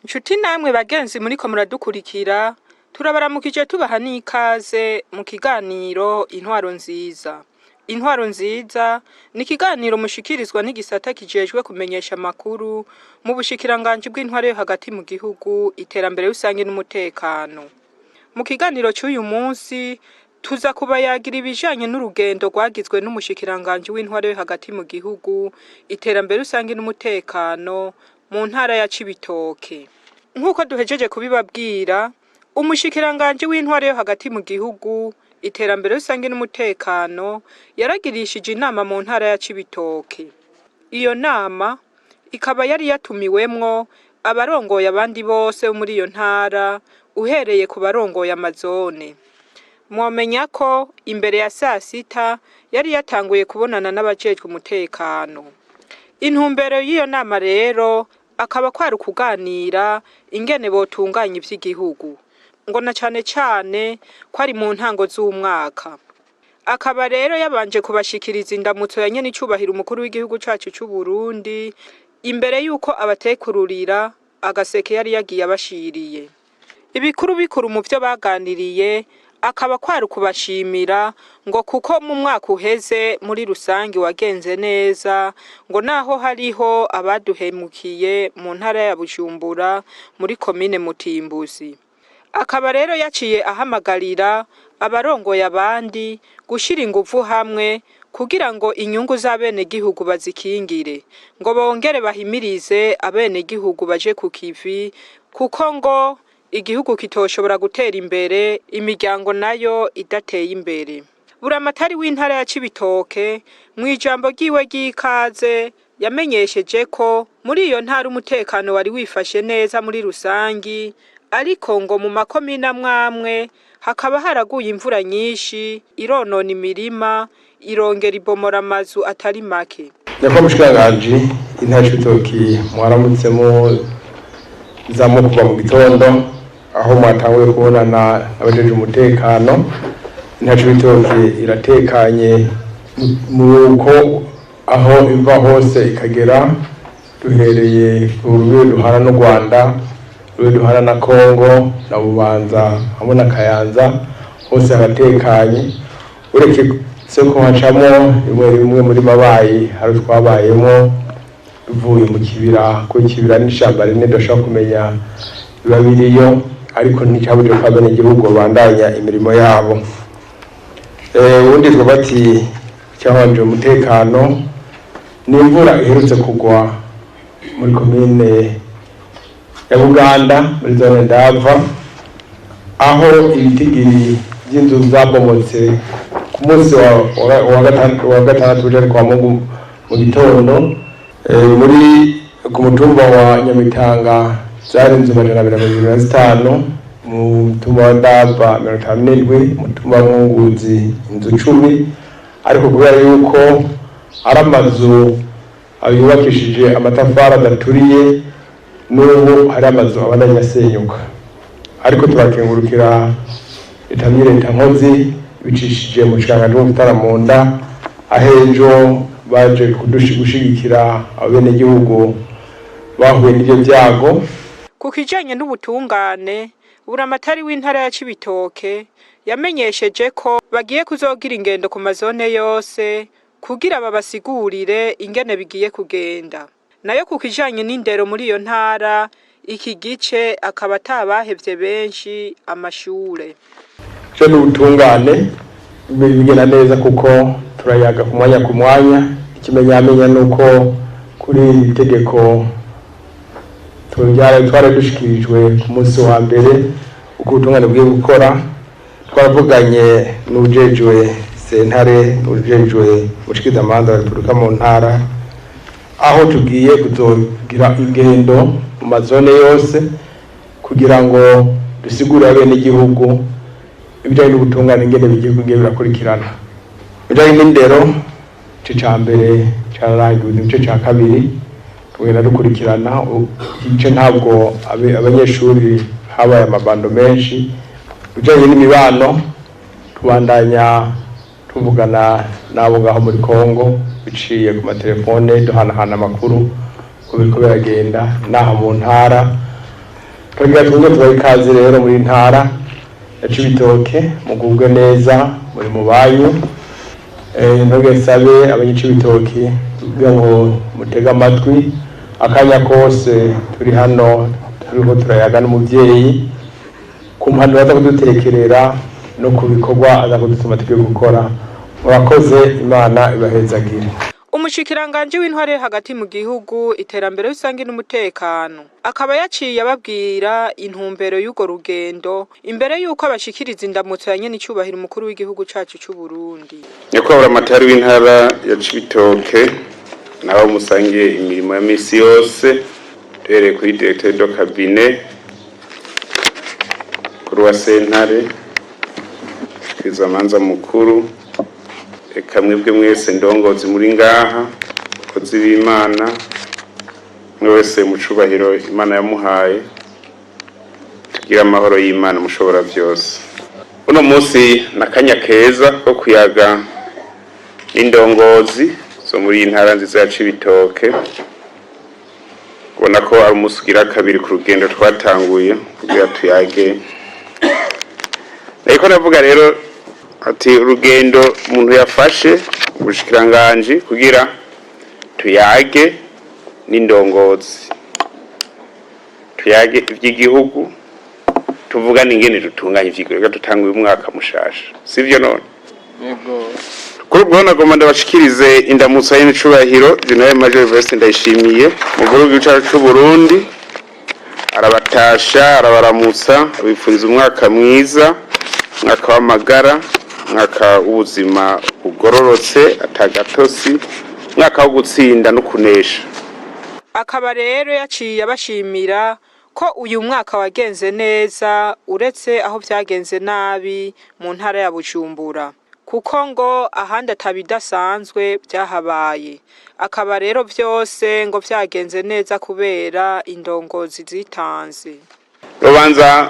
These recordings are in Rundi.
Nshuti namwe bagenzi muriko muradukurikira, turabaramukije tubaha n'ikaze mu kiganiro Intwaro Nziza. Intwaro Nziza ni ikiganiro mushikirizwa n'igisata kijejwe kumenyesha amakuru mu bushikiranganji bw'intwaro yo hagati mu gihugu, iterambere rusange n'umutekano. Mu kiganiro c'uyu munsi tuza kubayagira ibijanye n'urugendo rwagizwe n'umushikiranganji w'intwaro yo hagati mu gihugu, iterambere rusange n'umutekano mu ntara ya Cibitoke. Nk'uko duhejeje kubibabwira, umushikiranganji w'intwaro yo hagati mu gihugu, iterambere rusange n'umutekano yaragirishije inama mu ntara ya Cibitoke. Iyo nama ikaba yari yatumiwemwo abarongoye abandi bose bo muri iyo ntara, uhereye ku barongoye amazone. Mwomenya ko imbere ya sasita yari yatanguye kubonana n'abajejwe umutekano. Intumbero y'iyo nama rero akaba kwari ukuganira ingene botunganya ivy'igihugu, ngo na cane cane ko ari mu ntango z'umwaka. Akaba rero yabanje kubashikiriza indamutso ya nyenicubahiro umukuru w'igihugu cacu c'Uburundi, imbere yuko abatekururira agaseke yari yagiye abashiriye. Ibikuru bikuru mu vyo baganiriye akaba kwari ukubashimira ngo kuko mu mwaka uheze muri rusangi wagenze neza, ngo naho hariho abaduhemukiye mu ntara ya Bujumbura muri komine Mutimbuzi. Akaba rero yaciye ahamagarira abarongoye abandi gushira inguvu hamwe kugira ngo inyungu z'abenegihugu bazikingire, ngo bongere bahimirize abenegihugu baje ku kivi, kuko ngo igihugu kitoshobora gutera imbere imiryango nayo idateye imbere. Buramatari w'intara ya Cibitoke mw'ijambo ryiwe ry'ikaze yamenyesheje ko muri iyo ntara umutekano wari wifashe neza muri rusangi, ariko ngo mu makomine amwamwe hakaba haraguye imvura nyinshi ironona imirima, irongera ibomora amazu atari make. Nyakubahwa mushikiranganji, intara ya Cibitoki mwaramutsemo zamo kuva mu gitondo aho mwatanguye kubonana n'abajejwe umutekano. Intara ya Cibitoki iratekanye muko aho iva hose ikagera, duhereye ku rubibe duhana n'u Rwanda, rubibe duhana na Kongo na Bubanza hamwe na Kayanza, hose haratekanye, uretse ko hacamo rimwe rimwe muri mabayi hari twabayemo bivuye mu kibira, ko ikibira n'ishamba rinini tudashobora kumenya biba biriyo, ariko nticabujije ko abenegihugu babandanya imirimo yabo. Ubundi twoba ati cyabanje umutekano ni imvura iherutse kugwa muri komine ya Buganda muri zone Ndava, aho ibitigiri by'inzu zabomotse ku munsi wa gatandatu uje kwa Mungu mu gitondo, muri ku mutumba wa Nyamitanga zari inzu 225, mu mutumba wa Ndava 57, umutumba wa Mwunguzi inzu 10, ariko kubera yuko ari amazu yubakishije amatafari adaturiye, n'ubu hari amazu abandanya asenyuka. Ariko turakengurukira leta leta nkozi bicishije mu bushikiranganji bwo gutara mu nda, aho ejo baje gushigikira abenegihugu bahuye n'ivyo vyago. Ku kijanye n'ubutungane, buramatari w'intara ya Cibitoke yamenyesheje ko bagiye kuzogira ingendo ku mazone yose kugira babasigurire ingene bigiye kugenda. Nayo ku kijanye n'indero muri iyo ntara, iki gice akaba atabahevye benshi amashure. Cyo n'ubutungane bigenda neza kuko turayaga ku mwanya ku mwanya. Ikimenyamenya ni uko kuri iri tegeko twari dushikirijwe ku munsi wa mbere uko ubutungane bugiye gukora, twaravuganye n'ujejwe sentare, n'ujejwe umushikirizamanza wa repubulika mu ntara, aho tugiye kuzogira ingendo mu mazone yose kugira ngo dusigure abenegihugu ibijanye n'ubutungane ingene bigiye kugiye birakurikirana. Ibijanye n'indero, igice ca mbere cararangiwe, igice ca kabiri tugenda dukurikirana. Igice ntabwo abanyeshuri habaye amabando menshi. Ibijanye n'imibano Tubandanya tuvugana n'abo ngaho muri Kongo biciye ku matelefone, duhanahana amakuru ko biriko biragenda n'aha mu ntara. Twongera twongere tubahe ikaze rero muri ntara ya Cibitoke, mugubwe neza muri mu banyu. Ntogere nsabe abanyacibitoke kugira ngo mutege amatwi akanya kose turi hano turiko turayaga n'umuvyeyi ku mpanuro aza kudutekerera no ku bikorwa aza kudutuma tugiye gukora. Murakoze, Imana ibahezagire. Umushikiranganji w'intwaro yo hagati mu gihugu, iterambere rusange n'umutekano akaba yaciye ababwira intumbero y'urwo rugendo imbere y'uko abashikiriza indamutso ya nyenicubahiro umukuru w'igihugu cacu c'u Burundi. Nyakubahwa amatari w'intara ya Cibitoke nawe musangiye imirimo ya misi yose, duhereye kuri directeur de cabinet, kuri wa sentare, shikirizamanza mukuru, eka mwebwe mwese ndongozi muri ngaha, bakozi b'Imana, mwe wese mu cubahiro Imana yamuhaye, tugire amahoro y'Imana mushobora byose. Uno munsi nakanya keza ko kuyaga n'indongozi zo muri iyi ntara nziza ya Cibitoke. Ubona ko ari umunsi ugira kabiri ku rugendo twatanguye kugira tuyage. Ariko navuga rero ati urugendo umuntu yafashe ubushikiranganji kugira tuyage n'indongozi, tuyage ivy'igihugu, tuvugane ingene dutunganya ivy'igihugu. Reka dutanguye umwaka mushasha, sivyo none? Kuri ubwo nagomba ndabashikirize indamutso y'icubahiro General Major Evariste Ndayishimiye, umukuru w'igihugu cacu c'u Burundi. Arabatasha, arabaramutsa, abifuriza umwaka mwiza, umwaka w'amagara, umwaka w'ubuzima bugororotse atagatosi, umwaka wo gutsinda no kunesha. Akaba rero yaciye abashimira ko uyu mwaka wagenze neza, uretse aho vyagenze nabi mu ntara ya Bujumbura, kuko ngo ahandi atabidasanzwe vyahabaye. Akaba rero vyose ngo vyagenze neza kubera indongozi zitanze. Rubanza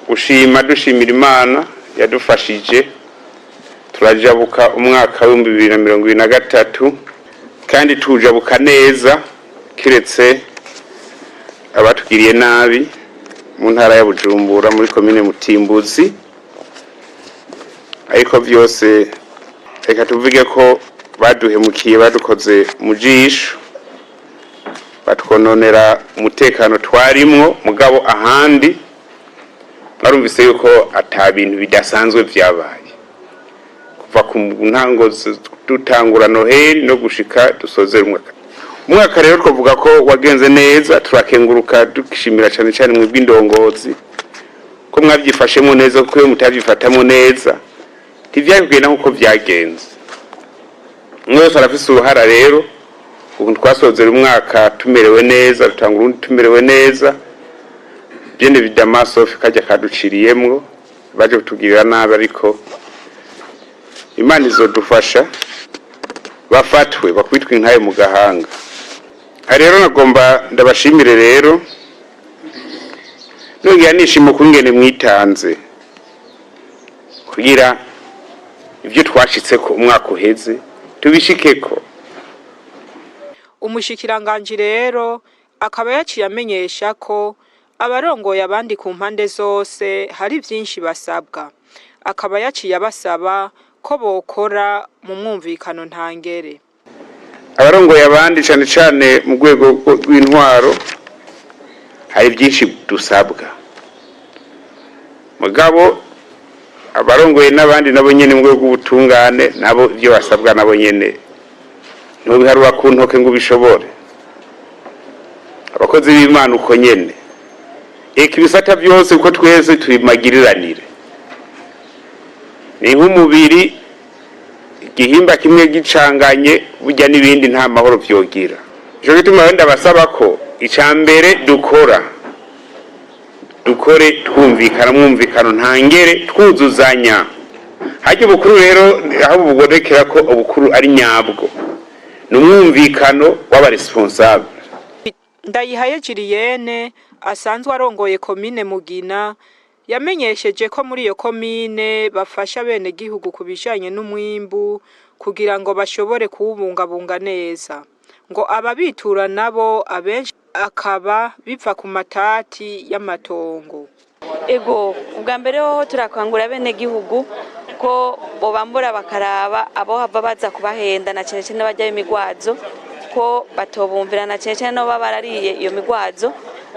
gushima, dushimira Imana yadufashije turajabuka umwaka w'2023, kandi tujabuka neza kiretse abatugiriye nabi mu ntara ya Bujumbura muri komine Mutimbuzi. Ariko vyose reka tuvuge ko baduhemukiye, badukoze mu jisho, batwononera umutekano twarimwo. Mugabo ahandi barumvise yuko ata bintu bidasanzwe vyabaye kuva ku ntango dutangura Noheli no gushika dusozera umwaka. Umwaka rero twavuga ko wagenze neza. Turakenguruka, dushimira cane cane mwebwe indongozi ko mwavyifashemo neza, kuko iyo mutavyifatamo neza ntivyari nkuko vyagenze. Umwe wese arafise uruhara. Rero ubu twasozera umwaka tumerewe neza, dutangura urundi tumerewe neza. Bien évidemment, sauf kajya kaduciriyemwo baje kutugirira nabi, ariko Imana izodufasha bafatwe bakubitwe inkaye mu gahanga. Aha rero nagomba ndabashimire rero, nongera nishima ukungene mwitanze kugira ibyo twashitseko umwaka uheze tubishikeko. Umushikiranganji rero akaba yaciye amenyesha ko abarongoye abandi ku mpande zose hari vyinshi basabwa, akaba yaciye abasaba ko bokora mu mwumvikano ntangere. Abarongoye abandi cane cane mu rwego rw'intwaro hari byinshi dusabwa, mugabo abarongoye n'abandi nabo nyene mu rwego rw'ubutungane nabo ibyo basabwa nabo nyene ntubiharura ku ntoke ngo ubishobore. Abakozi b'Imana uko nyene, eka ibisata byose, kuko twese tubimagiriranire, ni nk'umubiri, igihimba kimwe gicanganye burya n'ibindi nta mahoro vyogira. Ico gituma rero ndabasaba ko ica mbere dukora, dukore twumvikana, mwumvikano ntangere, twuzuzanya. Harya ubukuru rero aho bubonekera ko ubukuru ari nyabwo ni umwumvikano w'abaresponsable. Ndayihaye Julienne asanzwe arongoye komine Mugina. Yamenyesheje ko muri iyo komine bafasha abenegihugu ku bijanye n'umwimbu kugira ngo bashobore kuwubungabunga neza. Ngo ababitura nabo abenshi akaba biva ku matati y'amatongo. Ego, ubwa mbere hoho turakangura abenegihugu ko bobambura bakaraba abo hava baza kubahenda, na cane cane barya imigwazo, ko batobumvira, na cane cane nabo baba barariye iyo migwazo,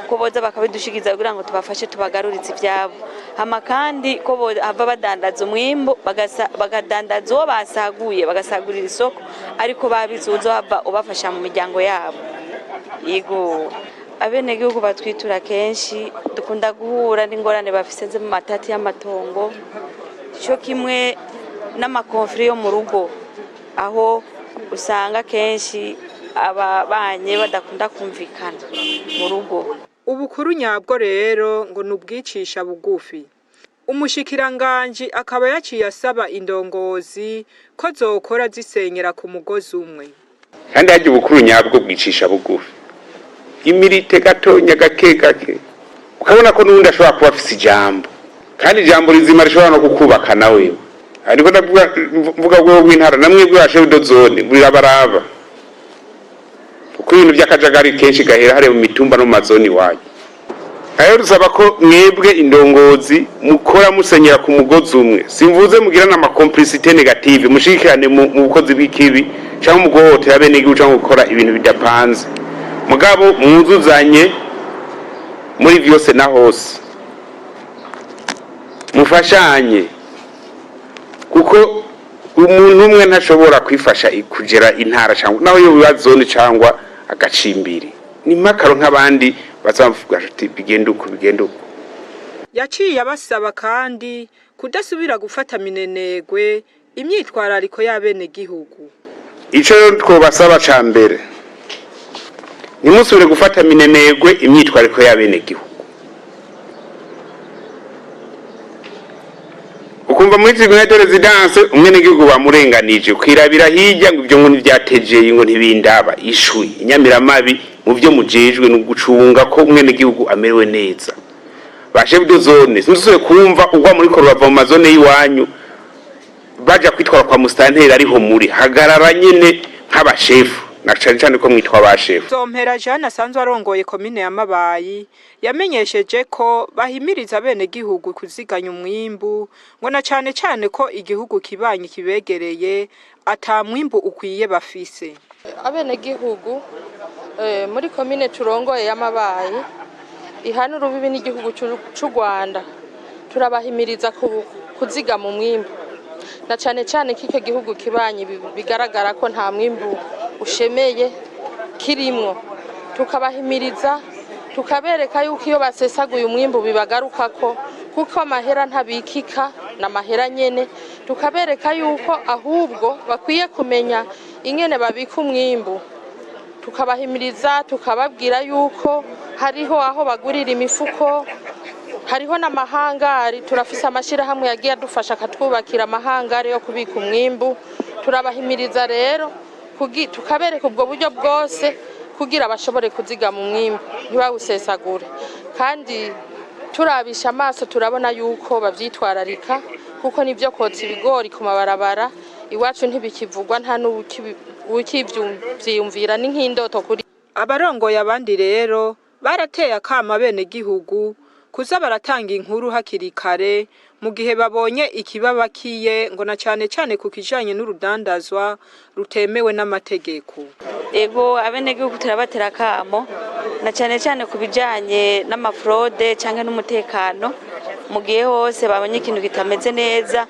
ko boza bakabidushikiza kugira ngo tubafashe tubagarurize ivyabo. Hama kandi ko bohava badandaza umwimbu, bakadandaza uwo basaguye, bagasagurira isoko, ariko babizi uzohava ubafasha mu miryango yabo. Yego, abenegihugu batwitura kenshi, dukunda guhura n'ingorane bafise zo mu matati y'amatongo, co kimwe n'amakonfiri yo mu rugo, aho usanga kenshi ababanye badakunda kumvikana mu rugo. Ubukuru nyabwo rero ngo ni ubwicisha bugufi. Umushikiranganji akaba yaciye asaba indongozi ko zokora zisenyera ku mugozi umwe. Kandi harya ubukuru nyabwo bwicisha bugufi, imirite gatonya gake gake, ukabona ko n'uwundi ashobora kuba afise ijambo, kandi ijambo rizima rishobora no kukubaka na wewe. Ariko ndavuga mvuga bwo bw'intara namwe bwa chef de zone burirabaraba, kuko ibintu by'akajagari kenshi gahera hariya mu mitumba no mu mazoni iwanyu. Rero dusaba ko mwebwe indongozi mukora musenyera ku mugozi umwe. Simvuze mugirane ama complicité négative, mushigikirane mu bukozi bw'ikibi cyangwa mu guhohotera abenegihugu cyangwa gukora ibintu bidapanze, mugabo mwuzuzanye muri vyose na hose, mufashanye, kuko umuntu umwe ntashobora kwifasha kugera intara cyangwa naho yo biba zone cyangwa agacimbiri. Ni makaro nk'abandi bazavuga ati bigenda uko, bigenda uko. Yaciye abasaba kandi kudasubira gufata minenegwe imyitwarariko y'abenegihugu. Ico rero twobasaba ca mbere, ntimusubire gufata minenegwe imyitwariko y'abenegihugu. Ukumva muri tribunal de résidence umwenegihugu bamurenganije, kwirabira hirya ngo ibyo ngo ntivyatejeye, ngo ntibindaba. Ishwi inyamiramabi mu vyo mujejwe ni ugucunga ko umwenegihugu amerewe neza. Ba chef de zone, sinusubire kumva ugwa muri ko rurava mu mazone y'iwanyu baja kwitwara kwa musitanteri, ariho muri hagarara nyene nk'abashefu, na cane cane ko mwitwa abashefu. Zompera Jeanne asanzwe arongoye komine ya Mabayi yamenyesheje ko bahimiriza abenegihugu kuziganya umwimbu, ngo na cane cane ko igihugu kibanyi kibegereye ata mwimbu ukwiye bafise. Abenegihugu muri komine turongoye y'Amabayi ihana urubibi n'igihugu c'u Rwanda, turabahimiriza kuzigama umwimbu, na cane cane ko icyo gihugu kibanyi bigaragara ko nta mwimbu ushemeye kirimwo. Tukabahimiriza, tukabereka yuko iyo basesaguye umwimbu bibagarukako, kuko amahera ntabikika, n'amahera nyene. Tukabereka yuko ahubwo bakwiye kumenya ingene babika umwimbu. Tukabahimiriza, tukababwira yuko hariho aho bagurira imifuko, hariho n'amahangari. Turafise amashirahamwe yagiye adufasha akatwubakira amahangari yo kubika umwimbu. Turabahimiriza rero, tukabereka ubwo buryo bwose kugira bashobore kuzigama umwimbu ntibawusesagure. Kandi turabisha amaso turabona yuko bavyitwararika, kuko nivyo kotsa ibigori ku mabarabara iwacu ntibikivugwa, nta n'uwukivyiyumvira, ni nk'indoto kuri Abarongoye abandi rero barateye akamo abenegihugu kuza baratanga inkuru hakiri kare mu gihe babonye ikibabakiye, ngo na cane cane ku kijanye n'urudandazwa rutemewe n'amategeko. Ego, abenegihugu turabatera akamo, na cane cane ku bijanye n'amafraude canke n'umutekano, mu gihe hose babonye ikintu kitameze neza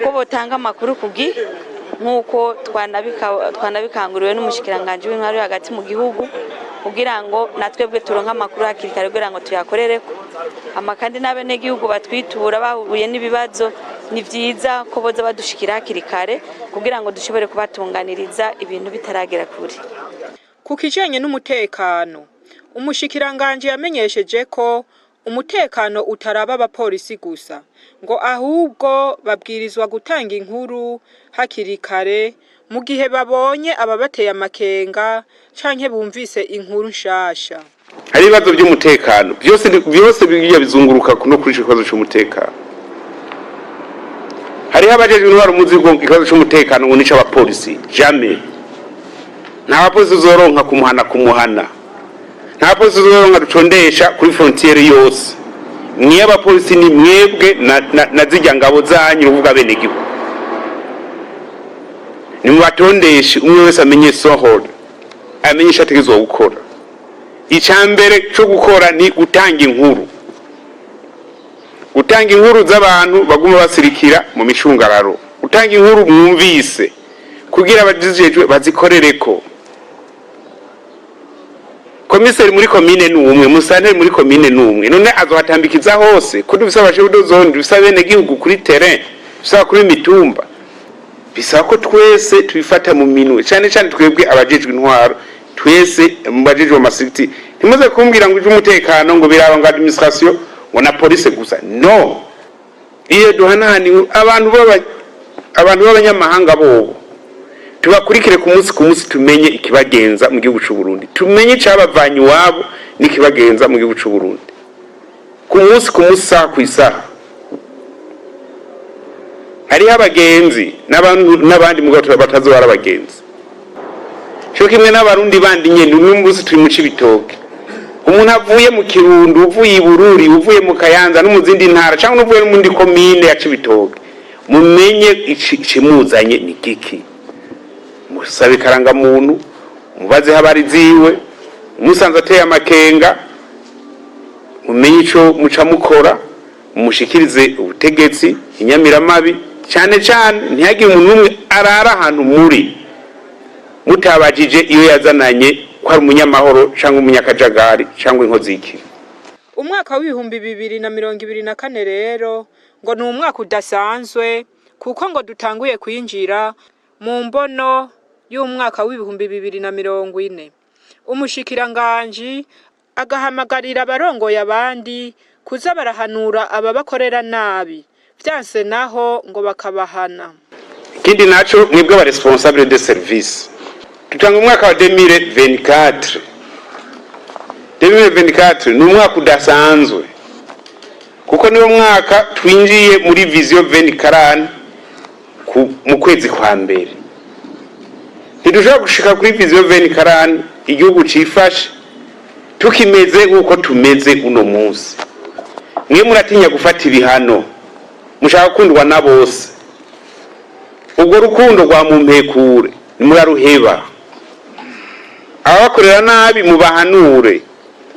ko botanga amakuru ku gihe, nk'uko twanabikanguriwe n'umushikiranganji w'intwaro yo hagati mu gihugu, kugira ngo natwebwe turonke amakuru hakiri kare kugira ngo tuyakorereko. Hama kandi n'abenegihugu batwitura bahuye n'ibibazo, ni vyiza ko boza badushikira hakiri kare kugira ngo dushobore kubatunganiriza ibintu bitaragera kure. Ku kijanye n'umutekano, umushikiranganji yamenyesheje ko umutekano utaraba abapolisi gusa, ngo ahubwo babwirizwa gutanga inkuru hakiri kare mu gihe babonye ababateye amakenga canke bumvise inkuru nshasha. Hari ibibazo by'umutekano, byose byose bigiye bizunguruka no kuri ico kibazo c'umutekano. Hariho abajejwe intwaro muzi ngo ikibazo c'umutekano ngo nico abapolisi. Jamais! Nta bapolisi uzoronka kumuhana kumuhana, nta bapolisi uzoronka ducondesha kuri frontière yose. Mwiye abapolisi ni mwebwe na zirya ngabo zanyu, uvuga bene gihugu, nimubatondeshe, umwe wese amenye son rôle, amenye ico ategerezwa gukora. Icya mbere cyo gukora ni gutanga inkuru, gutanga inkuru z'abantu baguma basirikira mu micungararo, gutanga inkuru mwumvise kugira abajejwe bazikorereko. Komiseri muri komine ni umwe, musanteri muri komine ni umwe. None azohatambikiza hose ko dufise aba chefs de zone, dufise abenegihugu kuri terrain, dufise kuri mitumba? Bisaba ko twese tubifata mu minwe, cyane cyane twebwe abajejwe intwaro, twese mu bajejwe ama structures. Ntimuze kumbwira ngo iby'umutekano ngo biraba ngo administration, ngo na police gusa. No iyo duhanahana abantu baba, abantu b'abanyamahanga bobo tubakurikire ku munsi ku munsi, tumenye ikibagenza mu gihugu c'u Burundi, tumenye icabavanye iwabo n'ikibagenza mu gihugu c'u Burundi, ku munsi ku munsi, isaha ku isaha. Hariho abagenzi n'abantu n'abandi mugabo batazoba ari abagenzi cyo kimwe n'Abarundi bandi nyene. Uno munsi turi mu Cibitoke, umuntu avuye mu Kirundo, uvuye i Bururi, uvuye mu Kayanza no mu zindi ntara, cyangwa uvuye no mu komine ya Cibitoke, mumenye ikimuzanye ni giki, musabe ikarangamuntu, mubaze habari ziwe. Musanze ateye amakenga, mumenye ico muca mukora, mumushikirize ubutegetsi inyamiramabi. Cyane cyane ntihagire umuntu umwe arara ahantu muri mutabajije iyo yazananye, ko ari umunyamahoro cyangwa umunyakajagari cyangwa inkozi y'ikibi. Umwaka w'2024 rero ngo ni umwaka udasanzwe, kuko ngo dutanguye kwinjira mu mbono y'umwaka w'2040. Umushikiranganji agahamagarira abarongoye abandi kuza barahanura ababakorera nabi, vyanse naho ngo bakabahana. Ikindi naco, mwebwe aba responsable de service, dutanga umwaka wa 2024. 2024 ni umwaka udasanzwe, kuko niwo mwaka twinjiye muri vision 2040 mu kwezi kwa mbere. Ntidushobora gushika kuri vision 2040 igihugu cifashe tukimeze nk'uko tumeze uno munsi. Mwe muratinya gufata ibihano, mushaka gukundwa na bose. Ubwo rukundo rwa mumpekure nimuraruheba. Ababakorera nabi mubahanure,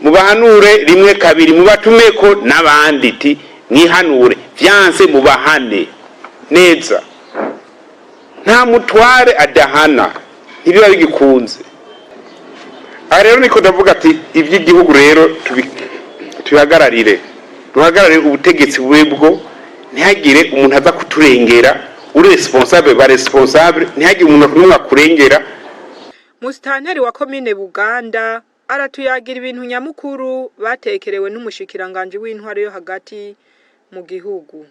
mubahanure rimwe, kabiri, mubatumeko n'abandi ti mwihanure, vyanse mubahane neza. Nta mutware adahana, ntibiba bigikunze. Aha rero niko ndavuga ati iby'igihugu rero tubihagararire, duhagararire ubutegetsi bube bwo, ntihagire umuntu aza kuturengera. Uri responsable, ba responsable, ntihagire umuntu n'umwe akurengera. Musitanteri wa komine Buganda aratuyagira ibintu nyamukuru batekerewe n'umushikiranganji w'intwaro yo hagati mu gihugu.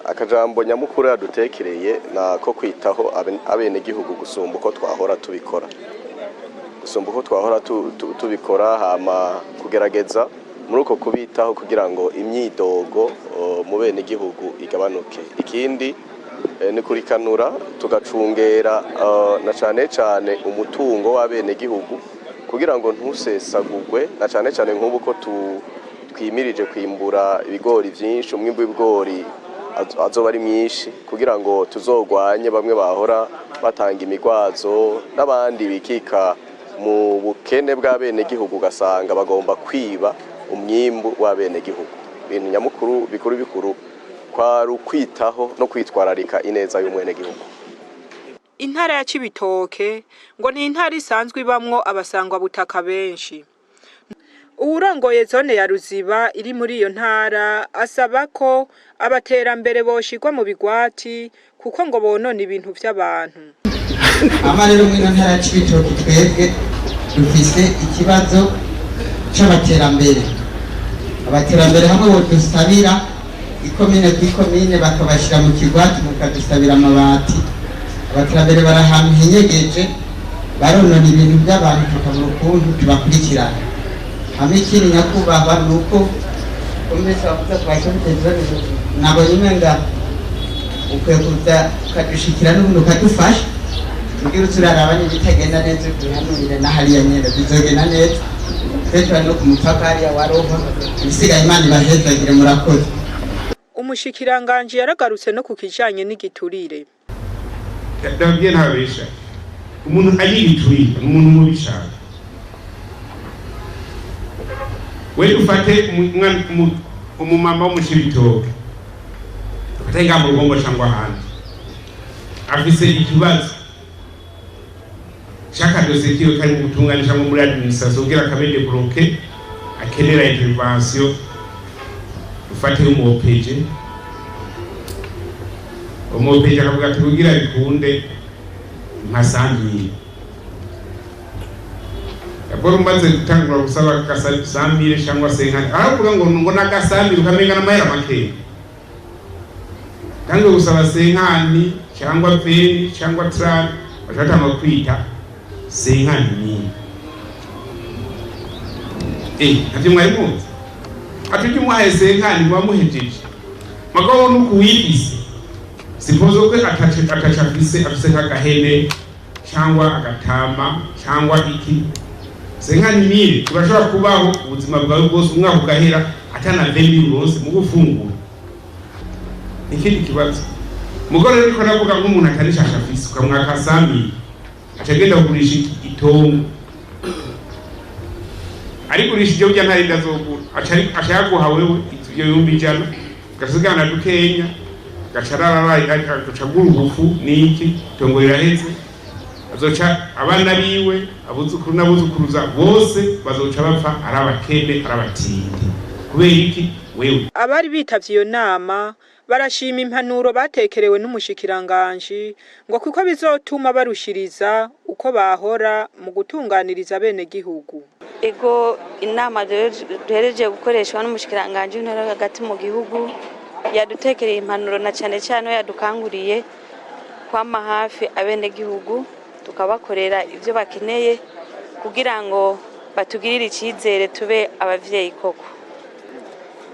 Akajambo nyamukuru yadutekereye nako kwitaho abenegihugu gusumba uko twahora tubikora, gusumba uko twahora tubikora, hama kugerageza muri uko kubitaho kugira ngo imyidogo mu benegihugu igabanuke. Ikindi ni kurikanura tugacungera na cane cane umutungo w'abenegihugu kugira ngo ntusesagurwe, na cane cane nk'ubu ko twimirije kwimbura ibigori vyinshi, umwimbu w'ibigori azoba ari mwinshi, kugira ngo tuzogwanye bamwe bahora batanga imigwazo n'abandi bikika mu bukene bw'abenegihugu, ugasanga bagomba kwiba umwimbu w'abenegihugu. Ibintu nyamukuru bikuru bikuru kwari ukwitaho no kwitwararika ineza y'umwenegihugu. Intara ya Cibitoke ngo ni intara isanzwe ibamwo abasangwabutaka benshi. Uwurongoye zone ya Ruziba iri muri iyo ntara asaba ko abaterambere boshirwa mu bigwati, kuko ngo bonona ibintu vy'abantu. Ama rero muri ino ntara ya Cibitoke twebwe dufise ikibazo c'abaterambere. Abaterambere hamwe bodusabira ikomine ku ikomine, bakabashira mu kigwati, mukadusabira amabati. Abaterambere bari ahantu hinyegeje. Baronona ibintu by'abantu, tukabura ukuntu tubakurikirana. Hamwe ikindi, nyakubahwa, ni uko umwese wavuze ku ba chefs de zone, nabonye umenga ukwiye kuza ukadushikira n'ubundi ukadufasha kugira uze uraraba niba itagenda neza, ubihanurire na hariya nyene bizogenda neza. Twe turi no ku mupaka hariya wa Rohwa. Ibisigaye Imana ibahezagire, murakoze. Umushikiranganji yaragarutse no ku kijanye n'igiturire. Ndababwiye, ntababesha, umuntu agira igiturire ni umuntu mubi cyane. We ufate umumama wo mu Cibitoke, ufate ngaha mu Rugombo cyangwa ahandi, afise ikibazo c'akadosiye kiwe kari mu butungane cyangwa muri administration kugira kabe débloqué, akenera intervention, ufate umu OPJ. Umu OPJ akavuga ati: "Kugira bikunde, nka 100 000." D'abord umaze gutangura gusaba 100 000 cyangwa 50, aravuga ngo n'aga 100 000 ukamenga n'amahera makeya. Tangiye gusaba 50 cyangwa 20 cyangwa 30, baca kwita 50 000. Ntavyo mwari muzi? Ati ujya umuhaye 50 muba muhejeje. Mugabo nuko uwifise, suppose ko ataco afise, nk'agahene cyangwa agatama cyangwa iki, 50 000 urashobora kubaho ubuzima bwawe bwose, umwaka ugahera atana 20 000 uronse mu gufungura. Ikindi kibazo mugore rero, ariko ndavuga nk'umuntu atanishasha afise, ukamwaka 100 000, aca agenda kugurisha itongo. Arigurisha ibyo burya ntarinda azogura, aca yaguha wewe ivyo 100 000, ugasigana dukenya, agaca arara, agaca agura ubufu n'iki, itongo riraheze. Azoca abana biwe, abuzukuru n'abuzukuruza bose bazoca bapfa ari abakene, ari abatindi. Kubera iki? Wewe. Abari bitavye iyo nama barashima impanuro batekerewe n'umushikiranganji, ngo kuko bizotuma barushiriza uko bahora mu gutunganiriza abenegihugu. Ego, inama duhereje gukoreshwa n'umushikiranganji w'intara hagati mu gihugu yadutekereye impanuro, na cyane cyane we yadukanguriye kwama hafi abenegihugu, tukabakorera ibyo bakeneye kugira ngo batugirire icyizere, tube abavyeyi koko.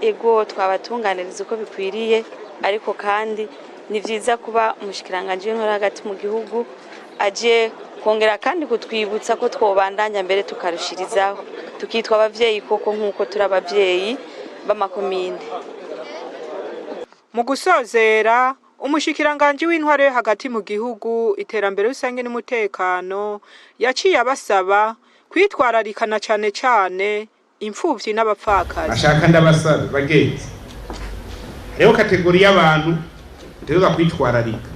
Ego, twabatunganiriza uko bikwiriye, ariko kandi ni byiza kuba umushikiranganji w'intara hagati mu gihugu aje kongera kandi kutwibutsa ko twobandanya mbere tukarushirizaho, tukitwa abavyeyi koko nk'uko turi abavyeyi b'amakomine. Mu gusozera, umushikiranganji w'intwaro yo hagati mu gihugu, iterambere rusange n'umutekano yaciye abasaba kwitwararikana cane cane imfuvyi n'abapfakazi. Ashaka ndabasabe bagenzi, hariho catégorie y'abantu mutegerezwa kwitwararika.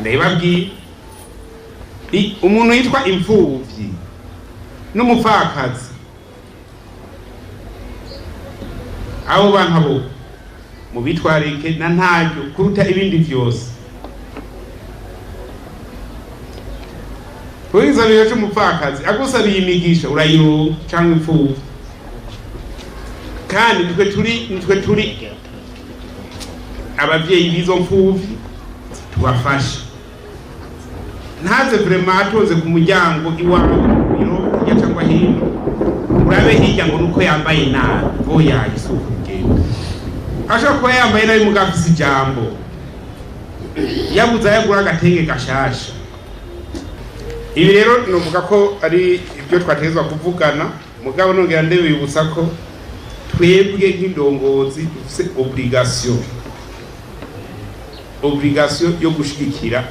Ndabibabwiye, umuntu yitwa imfuvyi n'umupfakazi, abo bantu abo mubitwarike na ntaryo kuruta ibindi vyose. Kuko c'umupfakazi agusabiye imigisha urayironka, canke imfuvyi. Kandi nitwe turi abavyeyi b'izo mfuvyi, tubafashe. Ntaze vraiment atonze ku muryango iwawe ku biro, hirya cyangwa hino, urabe hirya ngo nuko yambaye nabi. Oya, isuku kugenda. Ashobora kuba yambaye nabi mugabo afise ijambo, yabuze ayagura agatenge gashasha. Ibi rero novuga ko ari ibyo twategerezwa kuvugana, mugabo nongera ndabibutsa ko twebwe nk'indongozi dufise obligation yo gushigikira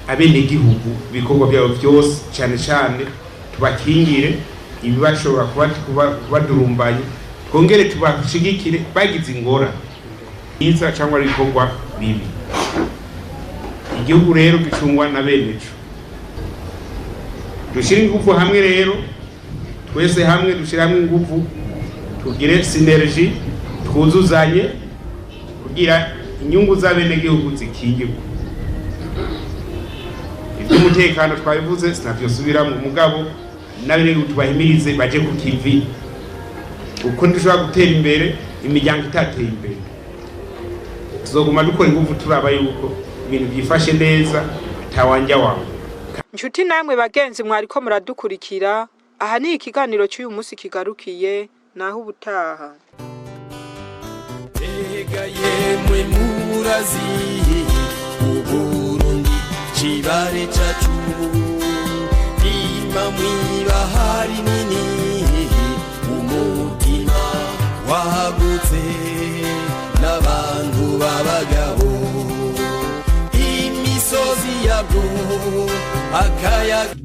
abenegihugu ibikorwa byabo byose, cyane cyane tubakingire ibibashobora kubadurumbanya, twongere tubashigikire bagize ingorane iza cyangwa ibikorwa bibi. Igihugu rero gicungwa na beneco. Dushyire ingufu hamwe rero, twese hamwe dushyire hamwe ingufu, tugire synergie, twuzuzanye kugira inyungu z'abenegihugu zikingirwe. Iby'umutekano twabivuze, sinavyosubiramo, mugabo n'abenegihugu tubahimirize baje ku kivi, kuko ntidushobora gutera imbere imiryango itateye imbere. Tuzoguma dukora ingufu, turaba yuko ibintu byifashe neza. Atawanja wangu. Nshuti namwe bagenzi mwariko muradukurikira, aha ni ikiganiro cy'uyu munsi kigarukiye, naho ubutaha. Ega yemwe murazi Uburundi kibare cacu Ima mw'ibahari nini Umutima wagutse N'abantu b'abagabo Imisozi yabwo akayaga.